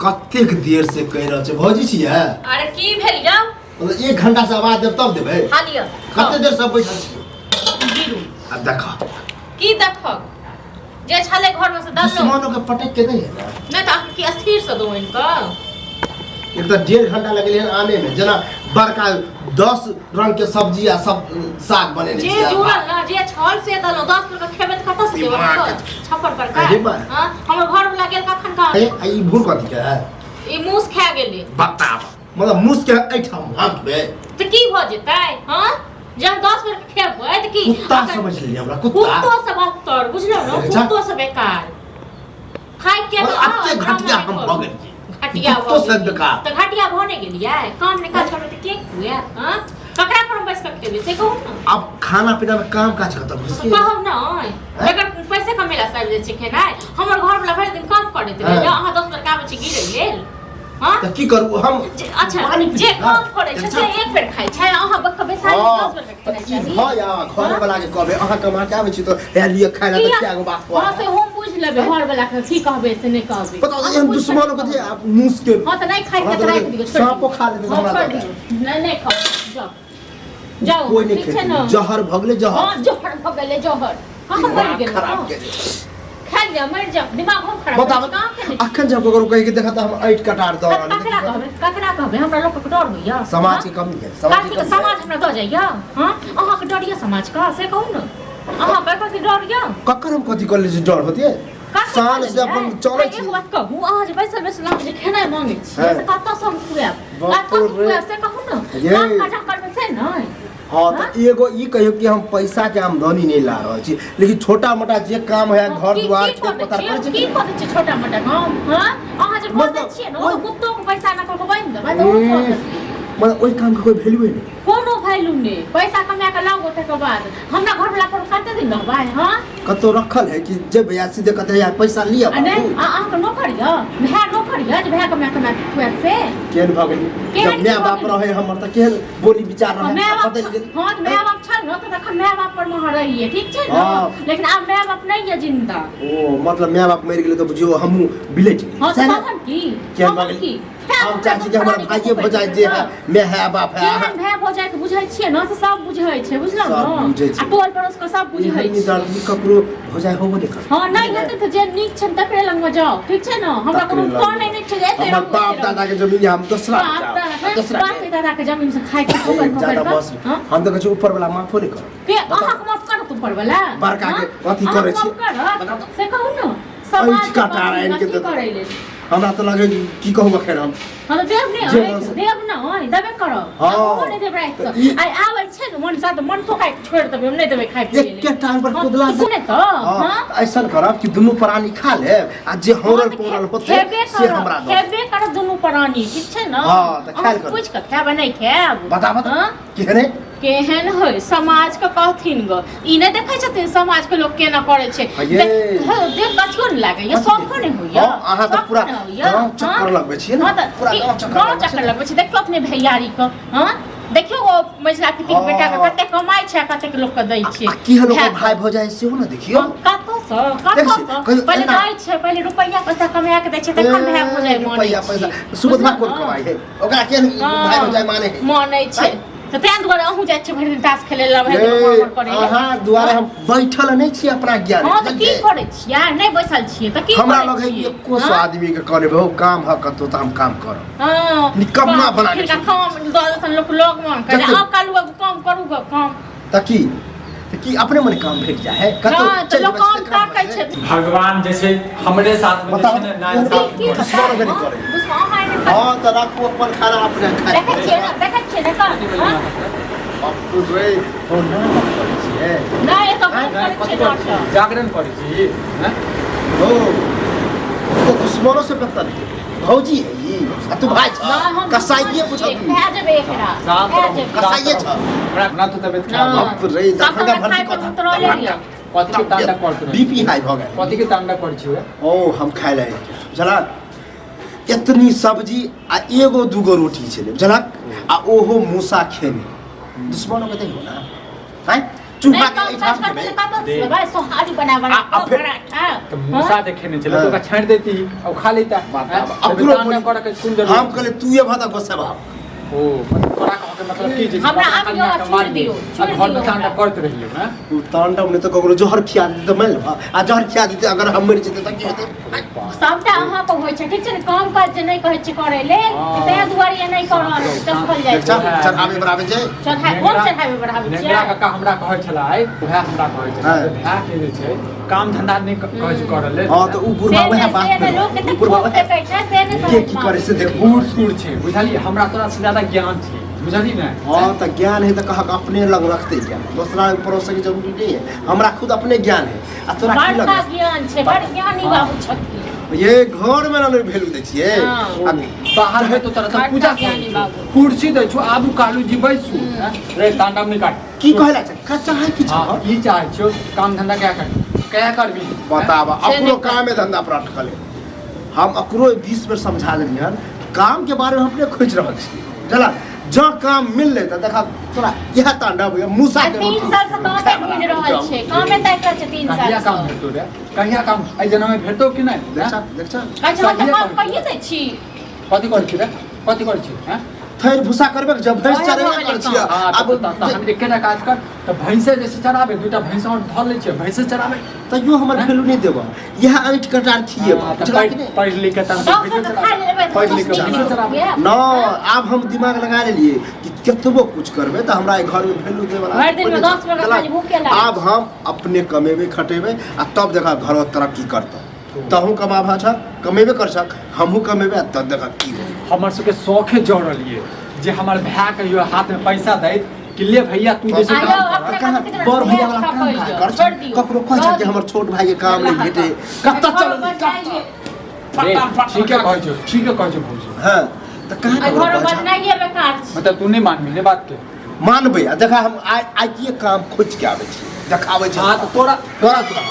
कतेक देर से कहि रहल छै भौजी छियै। अरे की भेल यौ? मतलब एक घंटा से आवाज देब तब देबै। हां लिअ। कते देर से बैठल छियै? गिरू। आ देख। की देखब? जे छलै घर में से दलो। दुश्मनो के पटक के नहीं है ना। नहीं तो अहाँ की अस्थिर से दो इनका। एक तऽ 1.5 घंटा लगलै हन आने में, जेना बड़का 10 रंग के सब्जी आ सब साग बनेने जे छियै। जुड़ल ना जे छल से दलो 10 रुपया खेबै तऽ कतऽ से देबै? दिमाग अहाँके? छप्पर पर का? अरे बा। हां, हमर घर वाला गेल कखन का? ए, आ ई भूर कथी के है? ई मूस खा गेलै। बताब, मतलब मूस के एहिठाम भाँकबै? तऽ की भऽ जेतै? हां, जब 10 बेर खेबै तऽ की? कुत्ता समझ लेलियै हमरा कुत्ता। कुत्तो से बदतर बुझलो न? अरे जा। कुत्तो से बेकार खाइ के। मतलब एते घटिया हम भऽ गेलियै। घटिया कुत्तो भऽ से गेलियै। बेकार। तऽ घटिया भऽ नहि गेलियै? काम नहि काज करबै तऽ के खुआएत? हँ, ककरा पर हम बैस कऽ खेबै से कहू ने। आब खाना पीना में काम काज खत्म घुसि गेल। कहब नहि, एकर पैसे कमेला से आबि जाइ छै खेनाइ। हमर घर वाला भरि दिन काम करैत रहैया, अहाँ 10 बेर आबै छी गिरै लेल। हँ। तऽ की करू हम? अच्छा, पानी पी जे ना। काम करै छै से एक बेर खाइ छै, अहाँ बक्क बैसारी हँ, 10 बेर तऽ खेनाइ ई चाही। भऽ या घर वाला के कहबै, अहाँ कमा के आबै छी तऽ हे लिअ खाय लए, तऽ किया एगो बात हँ, से हम बुझि लेबै घर वाला के की कहबै से नहि कहबै। बताउ, अहाँ एहन बुझि दुश्मन कऽ के जे आब मूस के। हँ, तऽ नहि खाइ हमरा के तऽ तऽ राखि दियौ, छोड़ि साँपो दियौ। खा लेतै तऽ हँ, हमरा छोड़ि दऽ दियौ। नहि, नहि खाउ, जाउ जाउ। कोइ नहि ठीक छै खेतै। ने? जहर भऽ गेलै जहर। हँ, जहर भऽ गेलै जहर। कहाँ मरि दिमाग गेलै? खराब हँ। केने। खा लिअ, मरि जाउ, दिमाग हम खराब बताब। करै छी, कहाँ खेने छी? अखन जब ककरो कहि के देखत हम ऐट कटार दऽ रहल ककरा छी। कहबै? ककरा कहबै? हमरा लोक के डर होइया। समाज के कमी है, समाज के कथी के कमी है। समाज हमरा दऽ जाइया? हँ, अहाँके डर यऽ समाज के से कहू ने, अहाँके कथी डर यऽ? ककर हम कथी कर ले डर होतियै? कथी शान कऽ से अपन लेलियै? चलै आ छी। एगो बात कहू, अहाँ जे बैसल बैसल अहाँ जे खेनाइ मांगै छी से कतऽ से हम खुआएब? बाप कतऽ से रे। खुआएब से कहू ने। ये। काम काज अहाँ करबै से ने। हाँ, तऽ एगो ई कहियौ कि हम पैसा के आमदनी नहीं ला रहल छी, लेकिन छोटा मोटा जे काम है, घर की दुआर की खेत कऽ दै पथार छियै? करै छी। की कऽ दै छियै छोटा मोटा काम? हँ, अहाँ जे कऽ दै मतलब छियै ने, ओ ओहि तऽ कुत्तो के पैसा न कऽ कऽ बान्हि देबै तऽ ओहो कऽ देतै। मतलब ओहि काम के कोई वैल्यूए नहीं। कोनो वैल्यू नहि। पैसा कमा कऽ लाउ, तकर बाद हमरा घर वाला पर कते दिन रहबै? हँ। कतौ रखल है कि जे भैया सीधे कहते यार पैसा लिअ आ नहि बाबू। आ अहाँके नौकर यऽ? भाय नौकर यऽ जे भाय कमा कमा कऽ खुआएत से? केहन भऽ गेली? केहन जब माय भऽ बाप गेली? रहे हमर तऽ केहन बोली विचार हँ, रहे, माय आब बाप बदलि गेल। हँ, तऽ माय बाप छल ने तऽ तखन माय बाप पर मे अहाँ रहियै, ठीक छै ने? लेकिन आब माय बाप नहि यऽ जिन्दा। ओ मतलब माय बाप मरि गेलै तऽ बुझियौ हमहूँ बिलटि गेली। हँ, तऽ सएह ने? तखन की? केहन भऽ तखन गेली? की? खायब हम हमरा चाहै छी कि हमर दुनू भाइये प्राणी भऽ जाय जे है माय है बाप है। केहन भाय भऽ जाय के बुझै छियै ने से सब बुझै छै, बुझलहुँ सब ने? बुझै छै। आ टोल पड़ोस के सब बुझै एहन छै। दर्द ककरो भऽ जाय होबो नहि करतै। हँ, नहि हेतै तऽ जे नीक छै तकरे लगमे जाउ, ठीक छै ने? हमरा तकरे कोनो लग। कहने नहि छै जे एते हमर रहू, बाप एते रहू। दादा के जमीन हम दोसरा बाप जाउ, दादा दोसरा बाप के। दादा के जमीन से खाइ के ए, पकड़ पकड़ ज्यादा कऽ। बस। हँ? हम तऽ कहै छी ऊपर वाला माफो नहि करत। के अहाँके माफ करत ऊपर वाला? बड़का के हँ? अथी अहाँके करै छी। माफ करत बताउ तऽ। से कहू ने। समाज के कटार आनि के अथी देतै। करै लेल। हमरा तऽ लगै कि की कहू एखन हम। हँ, तऽ देब नहि जे अछि, मन से- देब नहि, देबे करब। हँ। आब ओहो नहि देब राति तऽ सँ। ई- आइ आबै छै ने मन सँ तऽ मन ठोकाइ कऽ छोड़ि देबै, हम नहि देबै खाय पियै लेल। एके टांग पर हँ, कुदला से सुने तऽ, हँ, हँ? तऽ ऐसन करब कि दुनू प्राणी खा लेब आ जे हँ, हौरल तऽ पौरल होतै खेबे से करब, हमरा दऽ। खेबे करब दुनू प्राणी, ठीक छै ने? हँ, तऽ खायल अहाँ करू। पूछि कऽ खायब आ नहि खायब? बता बता। हँ? केहन है? केहन होय? समाज के कहथिन ग, ई नहि देखै छथिन समाज के लोक केना करै छै? ये। देख देख कथियो नहि लागैया, शौखो नहि होइया। हँ, अहाँ तऽ शौखो पूरा नहि होइया। गाँव चक्कर हँ? लगबै छियै ने। हँ, तऽ पूरा की- गाँव चक्कर गाँव लगबै चक्कर छियै। लगबै छै। देखियौ अपने भैयारी के, हँ, देखियौ ओ मझिला पितिक हँ। बेटा के कते कमाइ छै आ कतेक लोक के दै छै। आ केहन ओकर भाय भाय भऽ जाइ सेहो ने देखियौ। हँ, कतऽसँ देखै छियै, कतऽसँ कहियो पहिले एना- दै छै, पहिले रुपैआ पैसा कमा के दै छै तखन भाय भऽ जाइ मानै रुपैआ पैसा छै। सुबोधवा बुझलहुँ कोन ने? कमाइ है? ओकरा केहन भाय भौजाइ माने है? मानै छै। तऽ तें दुआरे अहूँ जाइ छियै भरि दिन ताश खेलै लए, भरि दिन ये, उमहर उमहर करै लए। अहाँ दुआरे हम बैठल नहि छी अपना ज्ञान। हँ, तऽ की करै छियै? नहि बैसल छियै तऽ की हमरा करै लग है छियै? एको सौ हँ? आदमी के कहने भाऊ काम है कतौ तऽ हम काम करब। हँ, निकम्मा बना के हिनका छोड़ि। काम दऽ देतन लोक लग मन करै। जते- आब कालू बाबू काम करू गऽ काम। तऽ की तऽ की अपने मने काम भेट जाइ है कतौ? हँ, तऽ चलि लोक जेबै से काम ताकै भऽ जाइ। छै। भगवान जे छै हमरे साथ में जे बताउ छै ने नाइंसाफी की करै छै। दुश्मन के नहि करै। दुश्मन अहाँ एहन करै। हँ, तऽ राखू अपन खाना अपने खाइ। देखै छियै ने, देखै छियै ने तऽ, हँ? बापू रे, ओ नाटक करै छियै? नहि, एतऽ आँय, करै कथी छियै करै छी? नाटक। जागरण करै छी आँय? ओ तो दुश्मनों से बदतर है भौजी है ई आ तू भाई छ। नहि, हम कसाईये दुश्मन पूछत। छियै, खा जेबै एकरा। शांत खा रहू, जेबै। कसाईये शांत छ। रहू। हमरा हमरा तो तबियत खराब नहि। भऽ बाप रे, सब दरभंगा हमरा भर्ती खाय पर कऽ उतरले यऽ। कथी के तांडा करत रहै? बीपी हाई भऽ गेल। कथी के तांडा करै छी वे? ओ हम खाय लए बुझलक एतनी सब्जी आ एगो दूगो रोटी छलै बुझलक, आ ओहो मूसा खेने। दुश्मनों के देखो ना, आँय। चूहा नहि के काम एहिठाम काज करतै खेबै। तऽ कतऽ से देबै? सोहारी बना बना आ कऽ फेर- पराठा तऽ मूसा देखे नहि छलै तऽ ओकरा छाँटि देती आ ओ खा लेता। बताब, हैं? अपनो तांडव बोली- करऽ के कोन जरूरत? हम कहले तू ये भाता गोस्सा भाव। ओ मतलब तोरा कहऽ के मतलब की जे हमरा अपना आब कनिया यौ के छोड़ि मारली, दियौ, आ छोड़ि घर में दियौ तांडव हमरा। करैत रहियौ हैं? उ तांडव नहि तऽ ककरो जहर खिया देतै तऽ मानि लेबह आ जहर खिया देतै अगर हम मरि जेतै तऽ की हेतै? सबटा अहाँ पर होइ छै, ठीक छै ने? काम काज जे नहि कहै छै करै लेल, हँ। ताहि दुआरे ई नहि करल चसकल जाइ देख छै। चल, चढ़ाबै बढ़ाबै छै। चढ़ाइ कोन चढ़ाबै बढ़ाबै नेंगरा छियै? काका हमरा कहै छला आइ, उएह हमरा कहै छला हँ। जे भाय के जे छै काम धंधा नहि कहै छै करऽ लेल। हँ तऽ उ से बुढ़वा वएह नहि बात से नहि, लोक करै कते उ बुढ़वा थूक वएह फेकै छै से नहि के समझ की मे करै से देखू। बूढ़ सूढ़ छै बुझलियै, हमरा तोरा से ज्यादा ज्ञान छै बुझलियै ने। हाँ तऽ ज्ञान है तऽ कहक अपने लग रखते ज्ञान, दोसरा लग परोसे के जरूरी नहीं है। हमरा खुद अपने ज्ञान है आ तोरा की बड़का लगे? ज्ञान छै, बड़ ज्ञानी बाबू छथिन। ये घर में ना नहीं वैल्यू दै छियै। हाँ। आ बाहर में तो तोरा तऽ बड़का पूजा ज्ञानी करै छौ, बाबू। कुर्सी दै छौ, आबू कालू जी बैसू। हैं? रे तांडव नहि काट। की कहला छै का चाहे की हाँ, छह? ई चाहै छियौ काम धंधा क्या कर क्या करबी? बताब से अकरो नहि कामे धंधा पर अटकल है। हम अकरो 20 बेर समझा देलियै हन, काम के बारे में हम अपने खोजि रहल छी बुझला। जँ काम मिललै तऽ देखा तोरा इएह तांडव होइए मूसा आ के 3 रोटी साल से कामे ढूंढि रहल छै, कामे ताकि रहल छै 3 साल कहिया काम से। भेटतो रे? कहिया काम एहि जनम में भेटतो कि नहि? देख छह, देख छह। कहै छै, हम तऽ सहिए काम कहै कहिए दै छी। कथी करै छी रे? कथी करै छी हैं? थैर भूसा करबे जब भैंस ओएह चरेबे भऽ गेलै करै छियै। हाँ, आब तऽ हम एकेटा काज कर तऽ भैंसे जे छै चराबे, दूटा भैंस और धऽ लै छियै भैंसे चराबे। तैयो हमर हैं? वैल्यू नहि देबह, इएह ऐंठ कटार खिएबह हाँ, तऽ बुझला पढ़ि कि नहि? पढ़ि लिख के तहन दस भैंसे रुपया खा चराबे। लेबै तऽ पढ़ि लिख के दस भैंसे नीक चराबे। होइए। न आब हम दिमाग लगा लेलियै कि कतबो कुछ करबै तऽ हमरा एहि घरमे वैल्यू दै वाला भरि दिनमे कोइ नहि 10 रुपया छै। खाली भूखे लागै आब हम अपने कमेबै खटेबै आ तब देखा घर तरक्की करतौ। तहूँ कमाबह छ कमेबे कर छक, हमहूँ कमेबै आ तब देखा की होई। हमर सबके शौखे जड़ल ये जे हमर भाय कहियो हाथ में पैसा दैत कि ले भैया तू जैसे आ काम यौ, कर। अपने कहाँ कथी के बड़ भैया वाला खा काम पड़ि कहाँ जाउ, कर छोड़ि दियौ। ककरो कहै छै कि हमर छोट भाई के काम नहीं भेटे कतऽ चल बजाइए। रे, ठीके कहै छौ, ठीके कहै छौ भौजी। हाँ तऽ कहाँ आ ककरो घर कहै छै? बजनाइए बेकार छै। मतलब तू नहीं मानबी ने बात के? मानबै आ देखा हम आइ आइए काम खोजि के आबै छी देखाबै छी। हाँ तऽ तोरा तोरा तोरा